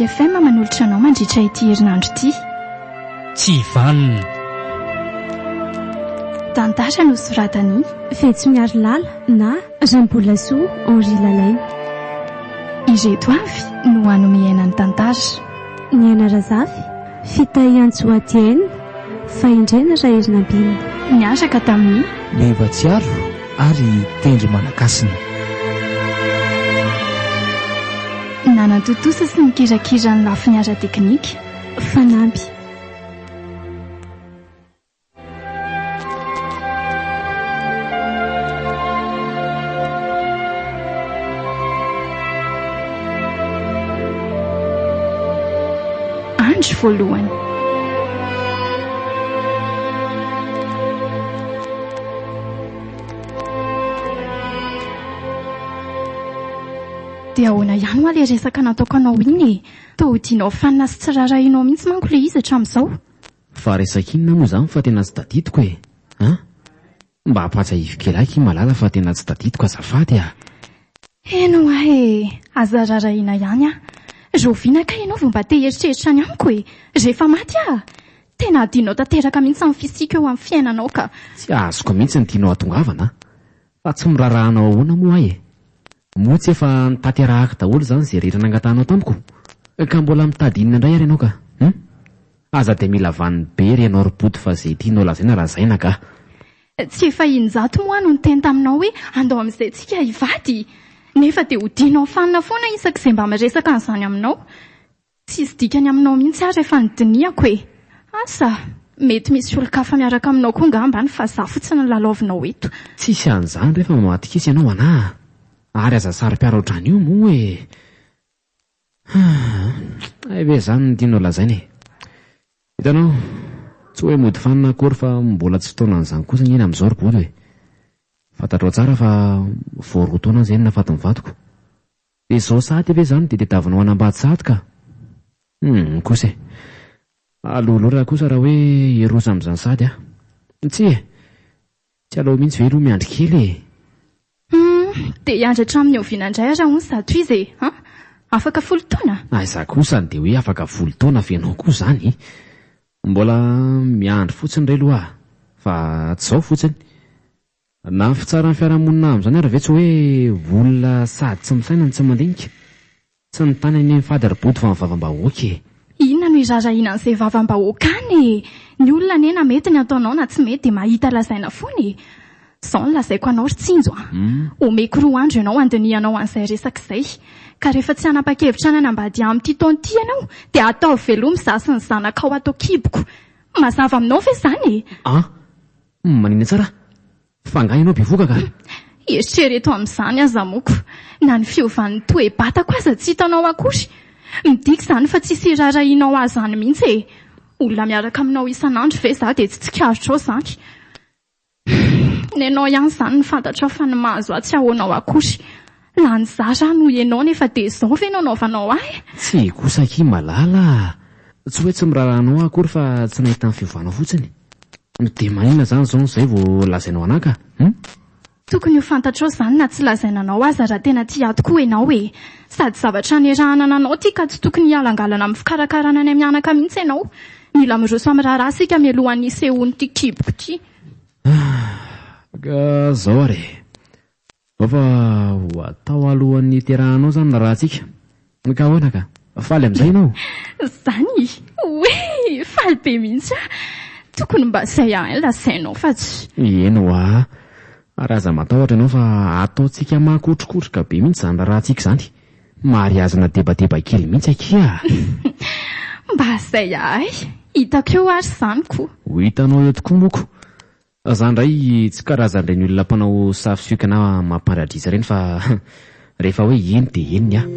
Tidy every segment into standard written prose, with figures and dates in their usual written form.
Base FM manolotra anao mandritra ity herinandro ity. Tsy vanona. Tantara nosoratan'i. Fetsomiarilala na Rambolasoa Henri Lalaina. Ireto avy no hanome aina ny tantara. Niaina Razafy, Fitahiantsoa Diana, Fahendrena Raherinambinina. Niaraka tamin'i. Meva Tsiaro ary Tendry Manakasina. Nanatontosa sy nikirakira ny lafiny ara-teknika. Fanamby. Andro voalohany. Dia ahoana ihany hoa ilay resaka nataoko anao iny e? Toa odianao fanina sy tsy rarahinao mihitsy manko ilay izy hatramin'izao. Fa resaka inona moa izany fa tena tsy tadidiko e! An? Mba ampahatsiahivo kely ahy akia Malala fa tena tsy tadidiko azafady a! Eny hoa e! Aza rarahina ihany aho. Rahoviana kay ianao vao mba te hieritreritra ny amiko e? Rehefa maty aho? Tena adinonao tanteraka mihitsy ny fisiako eo amin'ny fiainanao ka! Tsy azoko mihitsy ny tianao hatongavana a! Fa tsy miraharaha anao ahoana moa aho e? Moa tsy efa notanterahako daholo izany izay rehetra nangatahanao tamiko? Ka mbola mitady inona indray ary ianao ka? Hum? Aza dia mila vaniny be re ianao ry Bodo fa izay tianao lazaina lazaina ka! Tsy efa injato moa aho no niteny taminao hoe andao amin'izay tsika hivady? Nefa dia odianao fanina foana isak'izay mba miresaka an'izany aminao. Tsisy dikany aminao mihitsy aho rehefa nodinihako e! Asa! Mety misy olon-kafa miaraka aminao koa ngamba any fa za fotsiny no lalaovinao eto. Tsisy an'izany rehefa mamadik'isa ianao anà a! Ary aza saro-piaro ohatran'io moa e! Haa! Hay ve izany no tianao lazaina e! Hitanao, tsy hoe mody fanina akory fa mbola tsy fotoanan'izany kosa anie ny amin'izao ry Bodo e! Fantatrao tsara fa vao roa taona aho izay no nahafaty ny vadiko. Dia izao sahady ve izany dia tediavinao hanambady sahady ka? Humm kosa e! Aleo loatra kosa raha hoe hiroso amin'izany sahady aho. Tsia e! Tsy aleo mihitsy ve aloha miandry kely e? Humm! Dia hiandry hatramin'ny oviana indray ary hono izato izy e? An? Afaka folo taona? Aiza kosa dia hoe afaka folo taona f'ianao koa izany? Mbola miandry fotsiny re aloha aho fa tsy izao fotsiny. Na ny fitsaran'ny fiarahamonina amin'izany ary ve tsy hoe olona sady tsy misaina no tsy mandinika? Tsy ny tany anie mifady ry bodo fa ny vavam-bahoaka e! Inona no irarahiana an'izay vavam-bahoaka any e! Ny olona anie na mety ny ataonao na tsy mety dia mahita lazaina foana e! Izao no lazaiko anao ry Tsinjo a! Omeko roa andro ianao handinihanao an'izay resaka izay. Ka rehefa tsy hanapa-kevitra ny hanambady ahy amin'ity taona ity ianao dia ataovy veloma izaho sy ny zanakao ato an-kiboko. Mazava aminao ve izany e? An! Maninona tsara? Fa angaha ianao bevohoka ka? Eritrereto amin'izany aza moko. Na ny fiovan'ny toe-batako aza tsy hitanao akory. Midika izany fa tsisy iraharahianao ahy izany mihitsy e! Olona miaraka aminao isan'andro ve izaho dia tsy tsikaritrao izany? Nenao ihany izany no fantatrao fa ny mahazo ahy tsy ahoanao akory. Lany zara aho noho ianao nefa dia izao ve no anaovanao ahy e? Tsia kosa akia Malala a! Tsy hoe tsy miraharaha anao aho akory fa tsy nahita ny fiovanao fotsiny. Dia maninona izany izao izay vao lazainao anah ka? Hum? Tokony ho fantatrao izany na tsy lazaina anao aza raha tena tia ahy tokoa ianao e! Sady zavatra niarahana nanao ity ka tsy tokony hialangalana amin'ny fikarakarana anay mianaka mihitsy ianao. Mila miroso amin'ny raharaha isika mialohan'ny hisehoan'ity kiboko ity. Ah! Ka izao ary e! Zao fa ho atao alohan'ny hiterahanao izany ny raharahantsika. Ka ahoana ka? Faly amin'izay ianao? Izany? Oe! Faly be mihitsy aho. Tokony mba izay ahay lazainao fa tsy. Eny hoa. Ary aza matahotra ianao fa ataontsika makotrokotroka be mihitsy izany raharahantsika izany. Mariazina debadeba kely mihitsy akia a! Mba izay ahay. Hitako eo ary izany ko. Ho hitanao eo tokoa moa ko. Za ndray tsy karazan'ireny olona mpanao safo sioka na mampandradrisa ireny fa rehefa hoe eny dia eny ny ahy.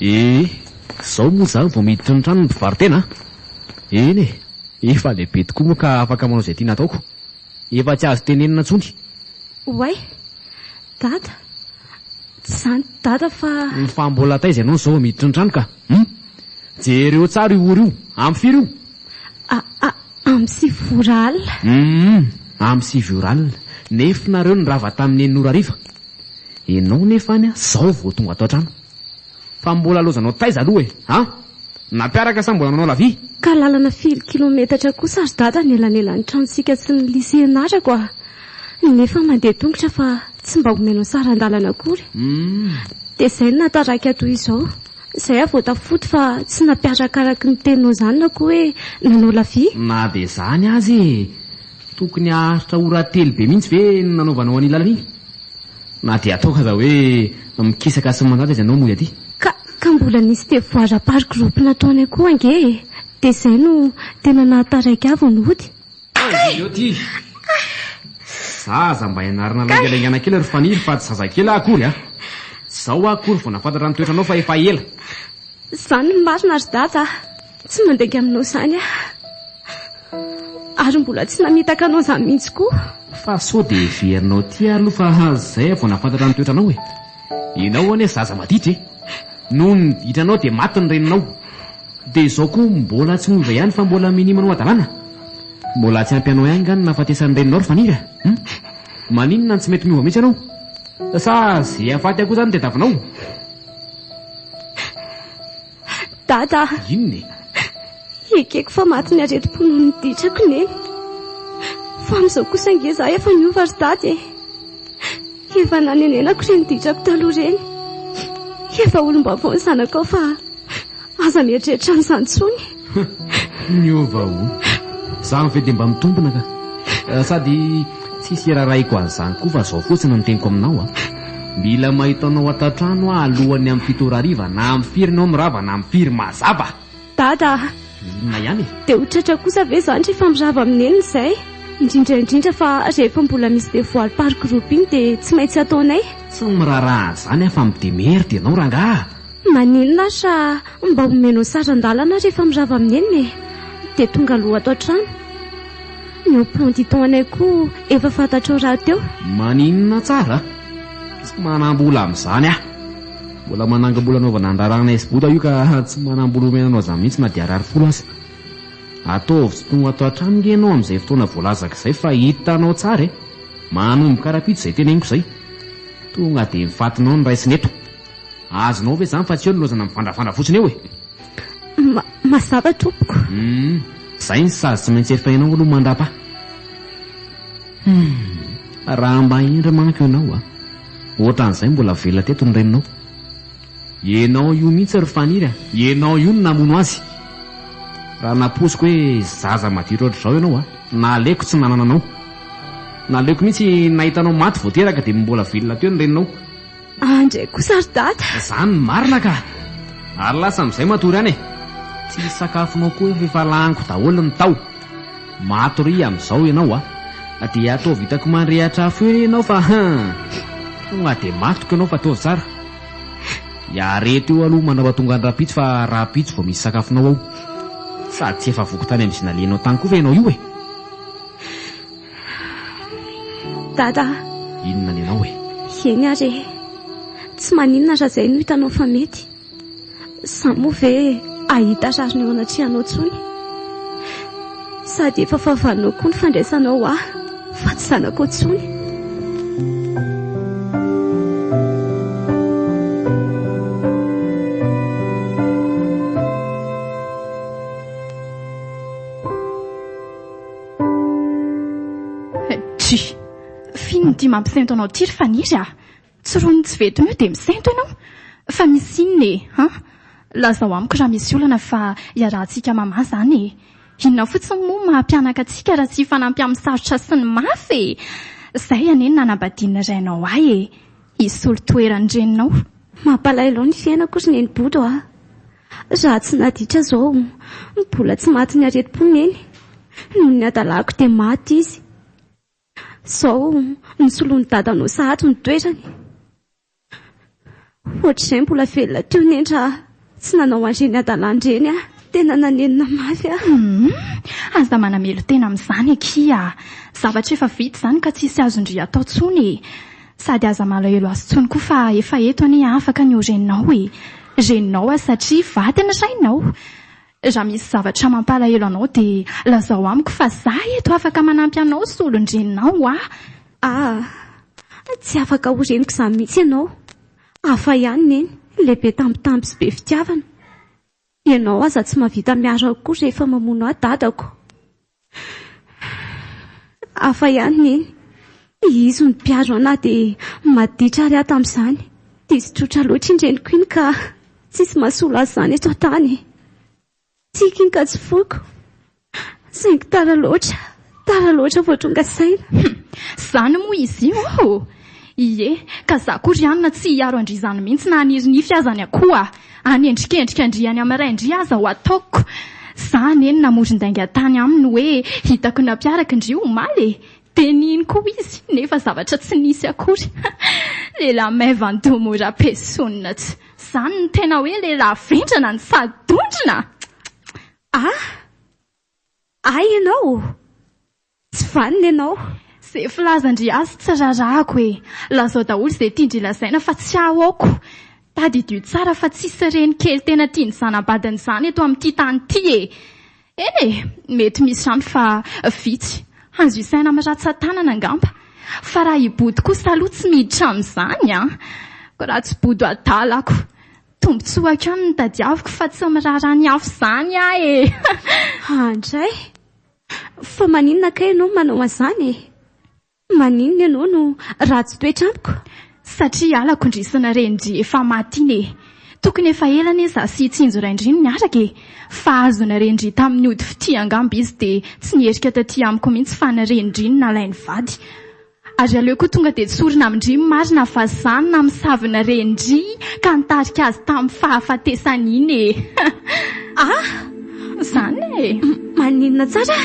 Ee, zao moa zany vao miditra ny trano ny mpivaro-tena a! Eny e, efa lehibe tokoa moa ka afaka manao izay tiana ataoko. Efa tsy azo tenenina intsony. Oay! Dada! Tsy izany Dada fa. Fa mbola taiza ianao izao vao miditra ny trano ka? Hum! Jereo tsara io ora io! Amin'ny firy io? A, a, amin'ny 9 ora alina. Hum! Amin'ny 9 ora alina. Nefa nareo nirava tamin'ny enina ora hariva. Ianao nefa any izao vao tonga ato an-trano. Fa mbola lozanao taiza aloha e? An? Nampiaraka sa mbola nanao la vie? Ka lalana firy kilometatra kosa ry dada ny elanelan'ny tranontsika sy ny lycée ianarako a! Nefa mandeha tongotra fa tsy mba omenao saran-dalana akory. Dia izay no nahataraiky ahy toy izao. Izay aho vao tafody fa tsy nampiaraka araky ny teninao izany na koa hoe nanao la vie. Na dia izany aza e! Tokony haharitra ora telo be mihitsy ve ny nanaovanao an'iny lalana iny? Na dia ataoko aza hoe mikisaka sy mandady aza ianao mody aty. Ka, ka mbola nisy devoir par groupe nataonay koa ange e! Dia izay no tena nahataraiky ahy vao nody. Aiza ireo ty? Zaza mba ianarana laingalaingana kely ry Faniry fa tsy zazakely aho akory a! Tsy izao aho akory vao nahafantatra ny toetranao fa efa ela. Izany no marina ry Dada a! Tsy mandainga aminao izany aho. Ary mbola tsy namitaka anao izany mihitsy koa. Fa sao dia heverinao aty ary aloha fa izay aho vao nahafantatra ny toetranao e! Ianao anie zaza maditra e! Noho ny ditranao dia maty ny reninao. Dia izao koa mbola tsy miova ihany fa mbola minia manao hadalana. Mbola tsy ampy anao ihany nga ny nahafatesan'ny reninao ry Faniry a! Hum! Maninona no tsy mety miova mihitsy ianao? Sa ze hahafaty ahy koa izany no tadiavinao? Dada a! Inona e? Ekeko fa maty ny aretim-po noho ny ditrako Neny. Fa amin'izao kosa ange izaho efa niova ry Dada e! Efa nanenenako ireny ditrako taloha ireny. Efa olom-baovao ny zanakao fa aza mieritreritra an'izany intsony. Niova hono. Izany ve dia mba mitombina ka? Sady tsisy irarahiko an'izany koa fa izao fotsiny no teniko aminao a. Mila mahita anao ato an-trano aho alohan'ny amin'ny 7 ora hariva na amin'ny firy ianao mirava na amin'ny firy mazava. Dada a! Inona ihany e? Dia ho tratra kosa ve izany rehefa mirava amin'ny enina izay? Indrindra indrindra fa rehefa mbola misy devoir par groupe iny dia tsy maintsy ataonay. Tsy miraharaha an'izany aho fa mi-demerde ianao rangaha. Maninona ary raha mba omenao saran-dalana rehefa mirava amin'ny enina e? Dia tonga aloha ato an-trano. Ny emploi du temps anay koa efa fantatrao rahateo. Maninona tsara? Tsy manam-bola amin'izany aho. Mbola manangom-bola anaovana ny raharahanay sy Boda io ka tsy manam-bola omena anao izany mihitsy na dia ariary folo aza. Ataovy tsy tonga ato an-trano nge ianao amin'izay fotoana voalazako izay fa hitanao tsara e! Manomboka rahampitso izay teneniko izay. Tonga dia ny fatinao no raisina eto. Azonao ve izany fa tsy eo ny lozana mivandravandra fotsiny eo e! Ma, mazava tompoko. Hum, izay ny sazy tsy maintsy efainao aloha mandrapa. Hum, raha mba hendry manko ianao a! Ohatran'izay mbola velona teto ny reninao. Ianao io mihitsy ry Faniry a! Ianao io no namono azy. Raha nampoiziko hoe zaza maditra ohatr'izao ianao a, naleoko tsy nanana anao. Naleoko mihitsy nahita anao maty vao teraka dia mbola velona teo ny reninao. Andray kosa ry dada. Zany no marina ka! Ary lasa amin'izay matory any e! Tsy sakafonao koa efa efa laniko daholo ny tao. Matoria amin'izao ianao a! Dia ataovy hitako mandrehatra afo eo ianao fa hum! Tonga dia matiko ianao fa ataovy tsara. Iareto eo aloha mandrapatonga ny rahampitso fa rahampitso vao misy sakafonao ao. Sady tsy efa voky tany amin'izay nalehanao tany koa ve ianao io e? Dada a! Inona ny anao e? Eny ary e! Tsy maninona raha izay no hitanao fa mety. Za moa ve hahita rariny eo anatrehanao intsony? Sady efa fahavalonao koa ny fandraisanao ahy fa tsy zanakao intsony. Dry! F'inona ity mampisento anao ity ry Faniry a? Tsy rony tsy vetona io dia misento ianao? Fa misy inona e? An? Lazao amiko raha misy olana fa iarahantsika mamaha izany e! Inona fotsiny moa maha mpianaka antsika raha tsy hifanampy amin'ny sarotra sy ny mafy e! Izay anie no nanambadian'ny rainao ahy e! Hisolo toeran'ny reninao. Mampalahelo ahy ny fiainako ry Nenibodo a! Raha tsy naditra izao, mbola tsy matin'ny aretim-po Neny. Noho ny hadalako dia maty izy. Izao nosoloan'i dadanao sahady ny toerany. Ohatr'izay mbola velona teo Neny raha tsy nanao an'ireny hadalana ireny aho. Tena nanenina mafy aho. Humm! Aza manamelo-tena amin'izany akia a! Zavatra efa vita izany ka tsisy azon-dry atao intsony e! Sady aza malahelo azy intsony koa fa efa eto anie afaka ny ho reninao e! Reninao aho satria vadiny rainao. Raha misy zavatra mampalahelo anao dia lazao amiko fa za eto afaka manampy anao solon-dreninao aho. Ah! Tsy afaka ho reniko izany mihitsy ianao. Hafa ihany Neny, ilay be tambitamby sy be fitiavana. Ianao aza tsy mahavita miaro ahy koa rehefa mamono ahy dadako. Hafa ihany Neny. Izy no mpiaro ahy na dia maditra ary aho tamin'izany. Diso trotra loatra iny reniko iny ka tsisy mahasolo azy izany eto an-tany. Tiako iny ka tsy foiko. Saingy tara loatra, tara loatra vao tonga saina. Hum! Zany moa izy io ô! Ie, ka za koa ry anona tsy hiaro an-dry izany mihitsy na haniry nify aza ny akoho a! Hanendrikendrika an-dry any amin'ny rain-dry aza ho ataoko! Za anie no namoron-dainga tany aminy hoe hitako nampiaraka ndry omaly e! Dia nino koa izy nefa zavatra tsy nisy akory. Lehilahy maivan-doha mora pesonina tsy. Izany no tena hoe lehilahy vendrana no sady dondrona! Ah! Hay ianao? Tsy vanona ianao. Ze filazan-dry azy tsy rarahako e! Lazao daholo ze tian-dry lazaina fa tsy ahoako! Tadidio tsara fa tsisy reny kely tena tia ny zana-badiny izany eto amin'ity tany ity e! Eny e! Mety misy ihany fa vitsy. Azo isaina amin'ny ratsan-tanana angamba. Fa raha i Bodo kosa aloha tsy miditra amin'izany an! Koa raha tsy Bodo adala ako. Tombontsoako ihany no tadiaviko fa tsy miraharaha ny hafa izany aho e! Andray! Fa maninona kay ianao manao an'izany e? Maninona ianao no ratsy toetra amiko? Satria halako ndry sy ny renin-dry efa maty iny e! Tokony efa ela anie za sy i Tsinjo rain-dry no niaraka e! Fa azon'ny renin-dry tamin'ny ody fitia angamba izy dia tsy niherika taty amiko mihitsy fa ny renin-dry no nalainy vady. Ary aleo koa tonga dia tsorina amin-dry ny marina fa za no namosavy ny renin-dry ka nitarika azy tamin'ny fahafatesany iny e! Ah! Zany e! Maninona tsara?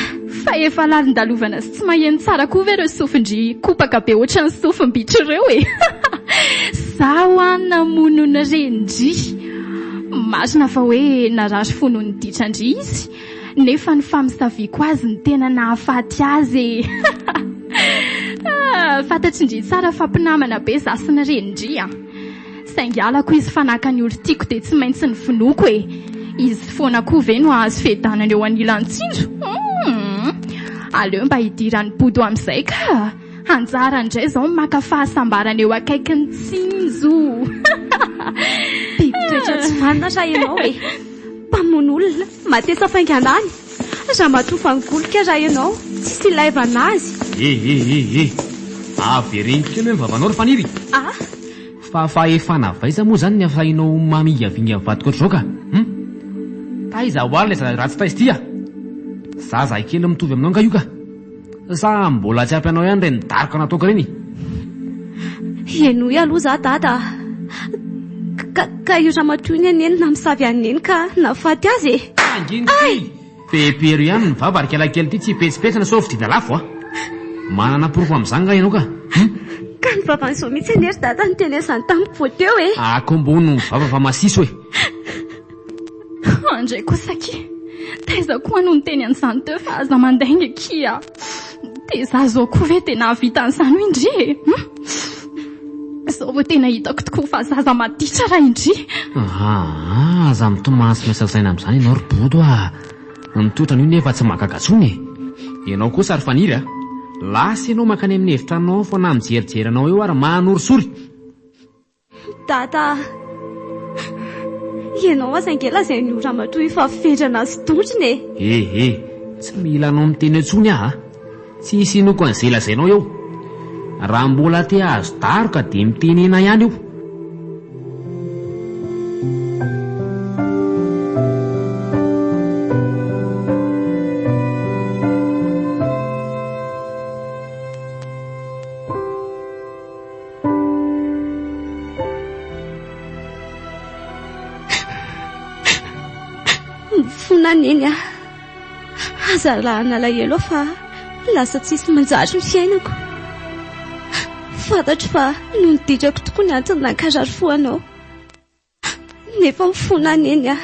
Fa efa lalindalovana sy tsy maheno tsara koa ve ireo sofin-dry kopaka be ohatran'ny sofim-bitro ireo e! Zaho an namono ny renin-dry! Marina fa hoe narary fo noho ny ditran-dry izy, nefa ny famosaviako azy no tena nahafaty azy e! Fantatrin-dry tsara fa mpinamana be za sy ny renin-dry an! Saingy halako izy fa naka ny olon-tiako dia tsy maintsy novonoiko e! Izy foana koa ve no hahazo fiadanana eo anilan'i Tsinjo? Humm! Aleo mba hidiran'i Bodo amin'izay ka! Anjarany indray izao ny maka fahasambarana eo akaikin'i Tsinjo! Biby toetra tsy vanona raha ianao e! Mpamono olona, matesa faingana any! Ramatoa fangolika raha ianao, tsisy ilaivana azy! Eh eh eh eh! Avereno kely hoe ny vavanao ry Faniry! Ah! Fa fahefana avy aiza moa izany ny ahasahinao mamingavinga vadiko ohatr'izao ka? Hum? Taiza ho ary ilay zaza ratsy taiza ity ah? Zaza kely mitovy aminao nga io ka? Sa mbola tsy ampy anao ihany ireny daroka nataoko ireny? Henoy aloha za dada a! Ka ka io ramatoa iny anie no namosavy an'i neny ka nahafaty azy e! Manginy ty! Pepero ihany ny vava ry kalakely ity tsy hipetsipetsina sao vidiana lafo a! Manana porofo amin'izany nga ianao ka? Hum? Ka ny vavan'izao mihitsy anie ry dada no niteny an'izany tamiko vao teo e! Akombony ny vava fa masiso e! Andray kosa akia! Taiza koa no niteny an'izany teo fa aza mandainga akia! Dia za zao koa ve dia nahavita an'izany hoy ndry e? Hum? Izao vao tena hitako tokoa fa zaza maditra raha i ndry. Aa, aza mitomany sy miasa saina amin'izany ianao ry Bodo a! Ny toetran'io nefa tsy mahagaga intsony e! Ianao kosa ry Faniry a! Lasa ianao mankany amin'ny efitranonao ao fa na mijerijery anao eo ary manorisory! Dada a! Ianao aza ange lazain'io ramatoa io fa vendrana sy dondrona e! Eh eh! Tsy mila anao miteny eo intsony aho a! Tsy hisy inoako an'izay lazainao eo. Raha mbola te hahazo daroka dia mitenena ihany io. Mifona Neny a! Aza arahana alahelo aho fa lasa tsisy manjary ny fiainako. Fantatro fa noho ny ditrako tokoa ny antony nankarary fo anao. Nefa mifona Neny a!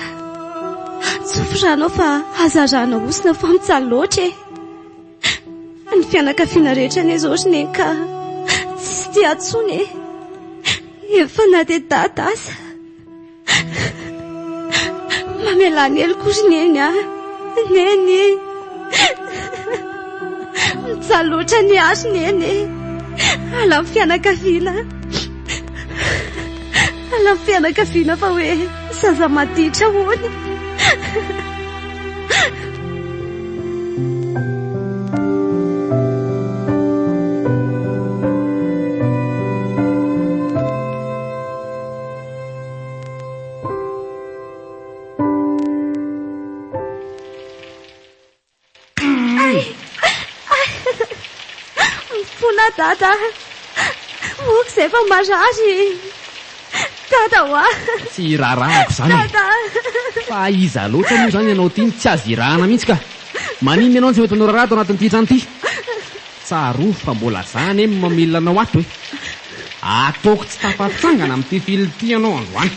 Tsofy rano aho fa aza arahana hosina fa mijaly loatra e. Ny fianakaviana rehetra anie izao ry Neny ka tsisy tia ahy intsony e. Efa na dia dada aza. Mamelà ny heloko ry Neny a. Neny. Mijaly loatra ny ahy ry Neny e. Alan'ny fianakaviana. Alan'ny fianakaviana fa hoe zaza maditra hono. Mifona dada. Ok izay fa marary. Dada hoa. Tsy iraharahako izany e. Dada. Fa iza loatra moa izany ianao ity no tsy azo irahana mihitsy ka. Maninona ianao no tsy mety manao raharaha ato anatin'ity trano ity? Tsarovy fa mbola za anie no mamelona anao ato e! Ataoko tsy tafatsangana amin'ity fil ity ianao androany.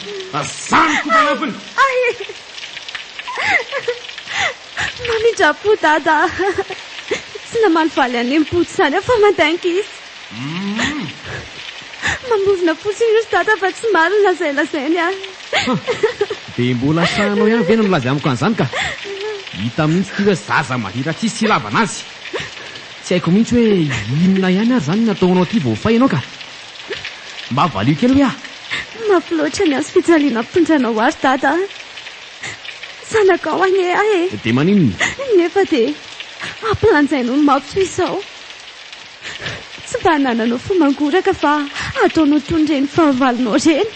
Za no fanampiny! Ay! Mamindra-po dada a! Tsy namalivaly an'i Mpotsy izany aho fa mandainga izy. Mamorona fotsiny io ry dada fa tsy marina izay lazainy a! Dia mbola sahinao ihany ve ny milaza amiko an'izany ka? Hita mihitsy ity hoe zaza maditra tsisy ilavana azy. Tsy haiko mihitsy hoe inona ihany ary izany ny ataonao aty vao fay ianao ka! Mba valio kely hoe aho! Mafy loatra ny hazo fijaliana ampitondranao ahy ry dada a! Zanakao anie aho e! Dia maninona? Nefa dia ampilanjainao ny mafy toy izao. Tsy mba anananao fo mangoraka fa ataonao toy ireny fahavalonao ireny.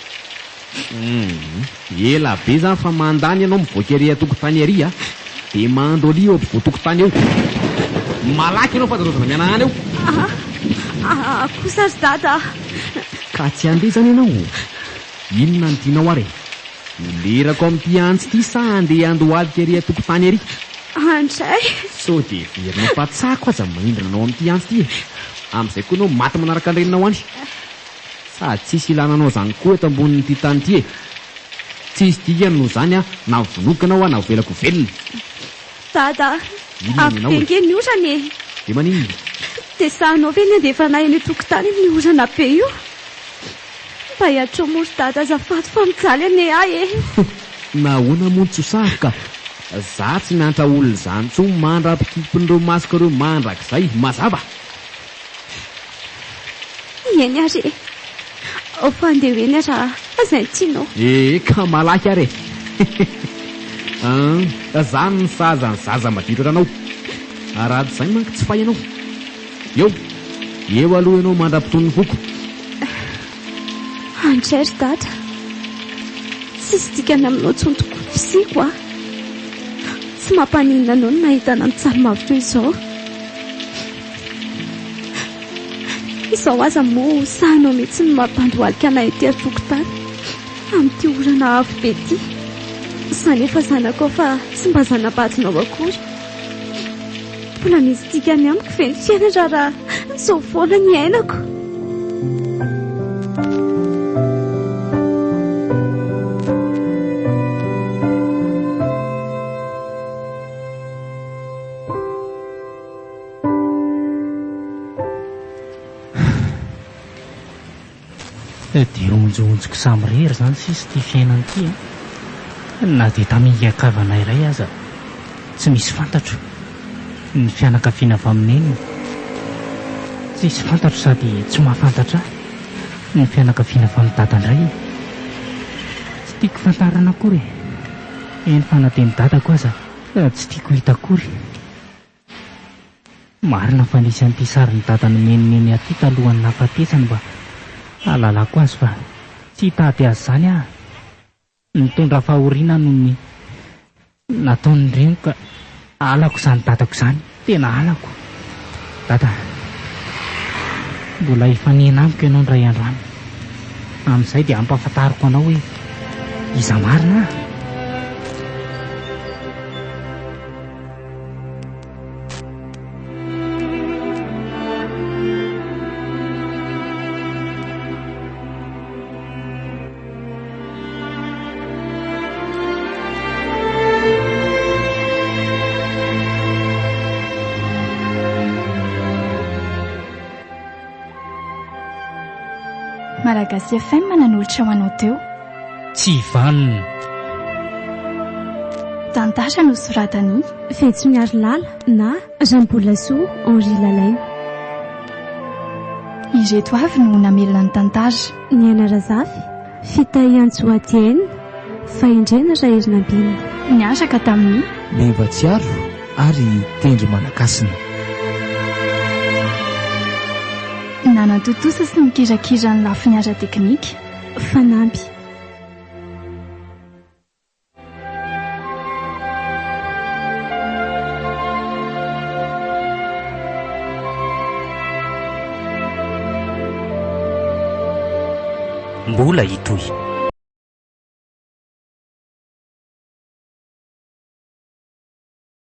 Humm. Ela be zany fa mandany ianao mivoaka ery an-tokotany ery a! Dia mandolia eo ampovoan-tokotany eo. Malaky ianao fa aza lozana mihanahana eo. Aa kosa ry dada a! Ka tsy handeha izany ianao? Inona no tianao ary e? Ho lerako amin'ity antsy ity sa handeha handohalika ery an-tokotany ery? Andray! Sao dia heverinao fa tsako aza manindrona anao amin'ity antsy ity e! Amin'izay koa ianao maty manaraka ny reninao any. Sady tsisy ilana anao zany koa eto ambonin'ity tany ity e! Tsisy dikany noho zany aho na vonoiko anao aho na avelako ho velona. Dada a! Inona Avy ny anao be e? nge ny orana e! Dia maninona? Dia sahinao ve ny handefa anay eny an-tokotany amin'io orana be io? Mba hiatrao moa ry dada azafady fa mijaly anie aho e! Nahoana moa no tsy ho sahako ka? Za tsy miantra olona izany intsony mandra-pikipin'ireo masoko ireo mandrakizay, mazava? Eny ary e! Ao fa andeha ho eny raha izay no tianao. Ee ka malaky ary e! An, zany ny sahaza ny zaza maditra ohatranao. Raha tsy izay manko tsy fay ianao. Eo, eo aloha ianao mandra-pitony ny foko. Andray ry dada, tsisy dikany aminao intsony tokoa ny fisiako a! Tsy mampaninona anao ny mahita anà mijaly mafy toy izao. Izao aza moa sahinao mihitsy ny mampandohalika anay ety an-tokotany amin'ity orana avo be ity. Izaho nefa zanakao fa tsy mba zana-badinao akory. Mbola misy dikany amiko ve ny fiainana raha izao foana ny iainako? Dia onjohonjoko samirery izany sisa ity fiainana ity an! Na dia tamingan-kavana iray aza tsy misy fantatro, ny fianakaviana avy amin'i Neny tsisy fantatro sady tsy mahafantatra ahy, ny fianakaviana avy amin'i Dada indray tsy tiako fantarina akory e! Eny fa na dia ny dadako aza tsy tiako hita akory. Marina fa nisy an'ity sarin'i Dada nomen'i Neny aty talohan'ny nahafatesany mba hahalalako azy fa tsy hitady azy izany aho. Nitondra fahoriana noho ny nataon'ny reniko ka halako izany dadako izany, tena halako. Dada, mbola hifanena amiko ianao indray andro any. Amin'izay dia hampahafantariko anao hoe iza marina aho. Malagasy FM nanolotra ho anao teo. Tsy vanona. Tantara nosoratan'i. Fetsomiarilala na Rambolasoa Henri Lalaina. Ireto avy no namelona ny tantara. Niaina Razafy, Fitahiantsoa Diana, Fahendrena Raherinambinina. Niaraka tamin'i. Meva Tsiaro ary Tendry Manakasina. Nanatontosa sy nikirakira ny lafiny ara-teknika. Fanamby. Mbola hitohy.